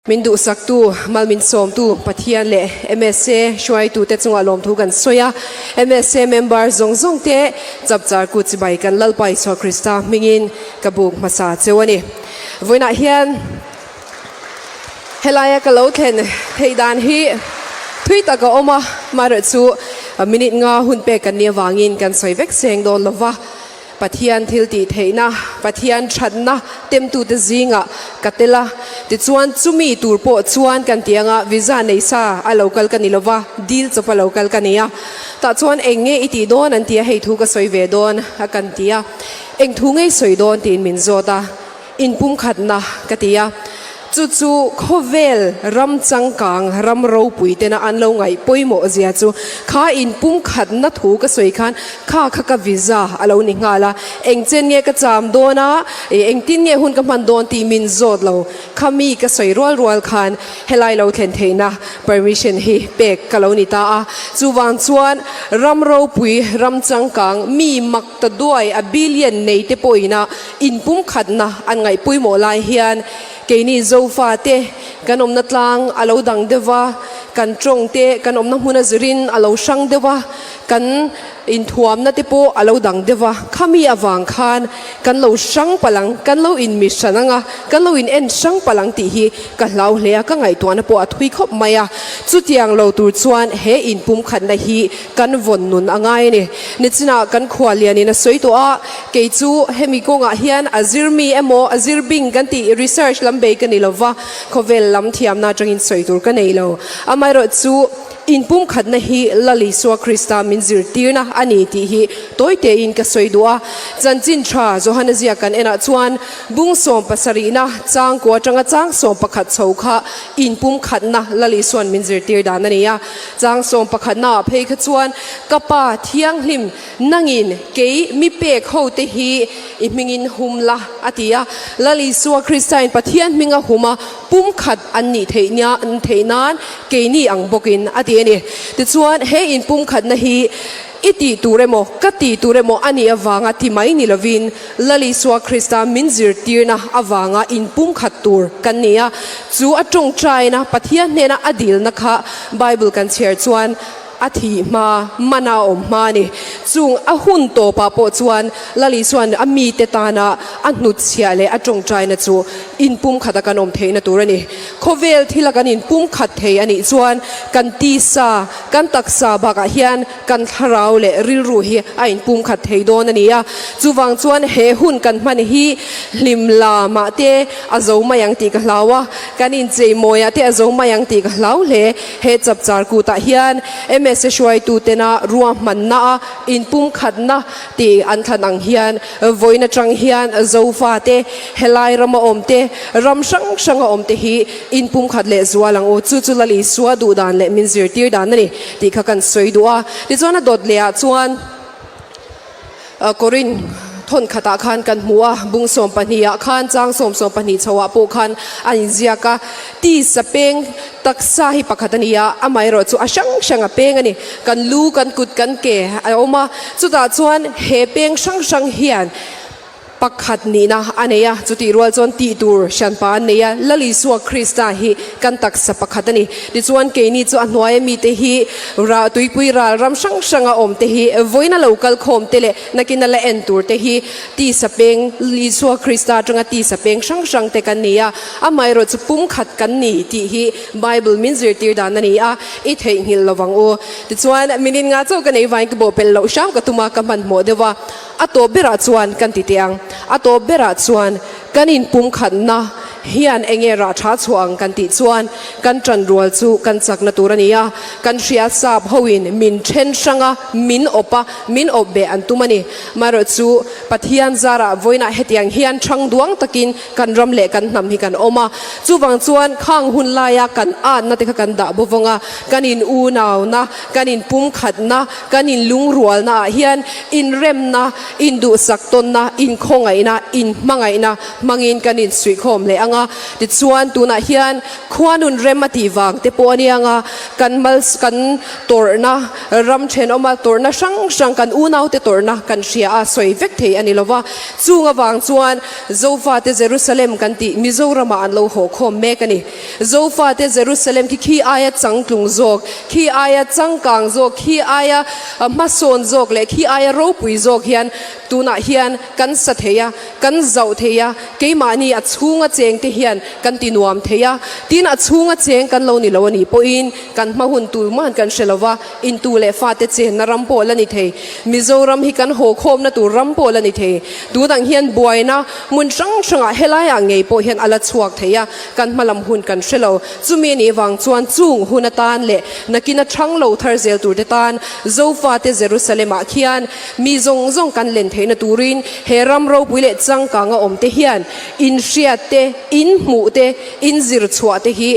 Min duhsaktu, mal min sawmtu Pathian leh MSA hruaitute chungah lawmthu kan sawi a. MSA member zawng zawng te chapchar kut chibai kan Lalpa Isua Krista hmingin ka buk hmasa cheu a ni. Vawiinah hian helaia ka lo thlen theih dan hi thui tak a awm a, amaherawhchu minute nga hun pek kan nih avangin kan sawi vek seng dawn lova. Pathian thil tih theihna, Pathian thatna temtute zingah ka tel a, tichuan chumi tur pawh chuan kan ti anga visa nei sa a lo kal ka ni lova, dil chawp a lo kal ka ni a. Tah chuan eng nge i tih dawn an ti a, hei thu ka sawi ve dawn a kan ti a, eng thu ngei sawi dawn tiin min zawt a. Inpumkhatna ka ti a, chu chu khawvel ram changkang, ram ropui tena an lo ngaih pawimawh zia chu kha inpumkhatna thu ka sawi khan kha kha ka visa a lo ni nghal a, eng chen nge ka cham dawn a, engtin nge hun ka hman dawn tih min zawt lo, kha mi ka sawi rual rual khan helai lo thlen theihna permission hi pek ka lo ni ta a, chuvang chuan ram ropui, ram changkang, mi mak ta duai a billion nei te pawhin a inpumkhatna an ngaih pawimawh lai hian keini Zofa te kan awmna tlang a lo dang deuh va, kan tawng te kan awmna hmun a zirin a lo hrang deuh va, kan inthuamna te pawh a lo dang deuh va, khami avang khan kan lo hrang palh ang, kan lo inmi hran ang a, kan lo in en hrang palh ang tih hi ka hlau hle a, ka ngaihtuahna pawh a thui khawp mai a, chutiang lo tur chuan he inpumkhatna hi Kan vawn nun a ngai a ni. Nichinah kan khua lianin a sawi tawh a, kei chu hemi kawngah hian a zir mi emaw a zir bing kan tih research lam bei ka ni lo va, khawvel lam thiamna atangin sawi tur ka nei lo. Amaherawhchu inpumkhatna hi Lal Isua Krista min zirtirna a ni tih hi tawi tein ka sawi duh a. Chanchin tha Johana ziak kan enah chuan bung 70na chang kua atanga chang 11 chho kha inpumkhatna Lal Isua'n min zirtir dan a ni a. Chang 11 ah phei kha chuan ka pa thianghlim nangin kei mi pek ho te hi i hmingin hum la a ti a. Lal Isua Kristain Pathian hminga hum a pumkhat an nih theih nia theih nan keini ang bawkin a ti a ni. Tichuan he inpumkhatna hi i tih tur emaw ka tih tur emaw a nih avanga ti mai ni lovin Lal Isua Krista min zirtirna avanga inpumkhat tur kan ni a, chu a tawngtaina Pathian hnena a dilna kha Bible kan chhiar chuan a thih hma, mana a awm hma a ni. Chung a hun tawpah pawh chuan Lal Isua'n a mite tana a hnutchhiah leh a tawngtaina chu inpumkhata kan awm theihna tur a ni. Khawvel thila kan inpumkhat thei a nih chuan kan tisa, kan taksa bakah hian Kan thlarau leh rilru hi a inpumkhat thei dawn a ni a, chuvang chuan he hun kan hman hi hlim la mah te a zo mai ang tih ka hlau a, kan inchei mawiah te a zo mai ang tih ka hlau hle. He chapchar kutah hian MSA hruaitu tena ruahmanna a inpumkhatna tih an thlan ang hian vawiin atang hian Zofa te, helai rama awm te, ram hrang hranga awm te hi inpumkhat leh zual ang u. Chu chu Lal Isua duhdan leh min zirtir dan a ni. Tih kha kan sawi duh a. Tichuan a dawt leh ah chuan Korin thawn khatah khan kan hmu a, bung 12 ah khan chang 12 chho ah pawh khan a inziak a. Tisa peng taksa hi pakhat a ni a, amaherawh chu a hrang hrang a peng a ni. Kan lu, kan kut, kan ke a awm a, chutah chuan he peng hrang hrang hian Pakhat nihna a nei a, chutih rual chuan tih tur hranpa an nei a, Lal Isua Krista hi kan taksa pakhat a ni. Tichuan keini chu a hnuaia mite hi ra tuipui ral ram hrang hranga awm te hi vawiina lo kal khawm te leh nakina la en tur te hi tisa peng Lal Isua Krista atanga tisa peng hrang hrang te kan ni a, amaherawh chu pumkhat kan ni tih hi Bible min zirtir dan a ni a, i theihnghilh lovang u. Tichuan minute nga chauh ka nei vain ka bawhpelh loh hram ka tum a, ka hmanhmawh deuh a. A tawp berah chuan kan ti teh ang. A tawp berah chuan kan inpumkhatna hian enge rah tha chhuah ang kan tih chuan kan tanrual chu kan chakna tur a ni a. Kan hria sap hoin min then hrang a, min awp a, min awp beh an tum a ni. Marawh chu Pathian zarah vawiinah hetiang hian thang duang takin kan ram leh kan hnam hi kan awm a. Chuvang chuan khang hun laia kan atna te kha kan dah bawvawng a, kan in unauna, kan inpumkhatna, Kan inlungrualna ah hian inremna, induhsak tawnna, inkhawngaihna, inhmangaihna hmangin kan insuihkhawm leh ang a. anga, tichuan tunah hian khuanun rem a tih vang te pawh a nia nga, kan mal kan tawrhna ram thenawma tawrhna hrang hrang kan unaute tawrhna kan hria a, sawi vek thei a ni lo va. Chung avang chuan Zofate Jerusalem kan tih Mizoramah an lo haw khawm mek a ni. Zofate Jerusalem khi khi aia changtlung zawk, khi aia changkang zawk, khi aia hmasawn zawk leh khi aia ropui zawk hian tunah hian kan sa thei a, kan zauh thei a, keimahni a chhunga chengte hian kan ti nuam thei a. Tin, a chhunga cheng kan lo ni lo a nih pawhin kan hma hun tur man kan hre lo va, intu leh fate chenna ram pawh la ni thei. Mizoram hi kan haw khawmna tur ram pawh la ni thei. Tunang hian buaina hmun hrang hrangah helaiah ngei pawh hian a la chhuak thei a, kan hma lam hun kan hre lo. Chumi a nih vang chuan chung hun atan leh nakin a thang lo thar zel turte tan Zofate Jerusalem-ah khian mi zawng zawng kan len theihna turin he ram ropui leh changkang a awmte hian inhriat te, inhmuh te, inzir chhuah te hi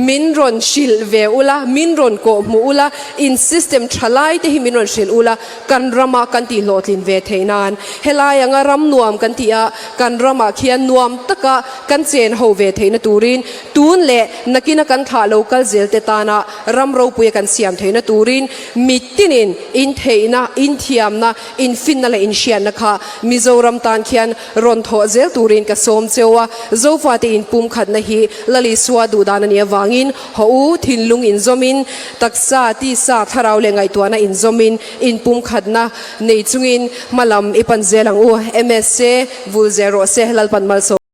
min rawn hrilh ve ula, min rawn kawh hmuh ula, in system tha lai te hi min rawn hrilh ula, kan rama kan tih hlawhtlin ve theih nan helai anga ram nuam kan tih a, kan ramah khian nuam taka kan chen ho ve theihna turin tun leh nakina kan thlah lo kal zel te tana ram ropuia kan siam theihna turin mitinin intheihna, inthiamna, infinna leh inhriatna kha Mizoram tan khian rawn thawh zel turin ka sawm cheu a, Zofate inpumkhatna hi Lalisua duhdan a nih avangin haw u, thinlung inzawmin, taksa, tisa, thlarau leh ngaihtuahna inzawmin inpumkhatna nei chungin hmalam i pan zel ang u. MSA, vul zel rawh se, Lalpan malsawm.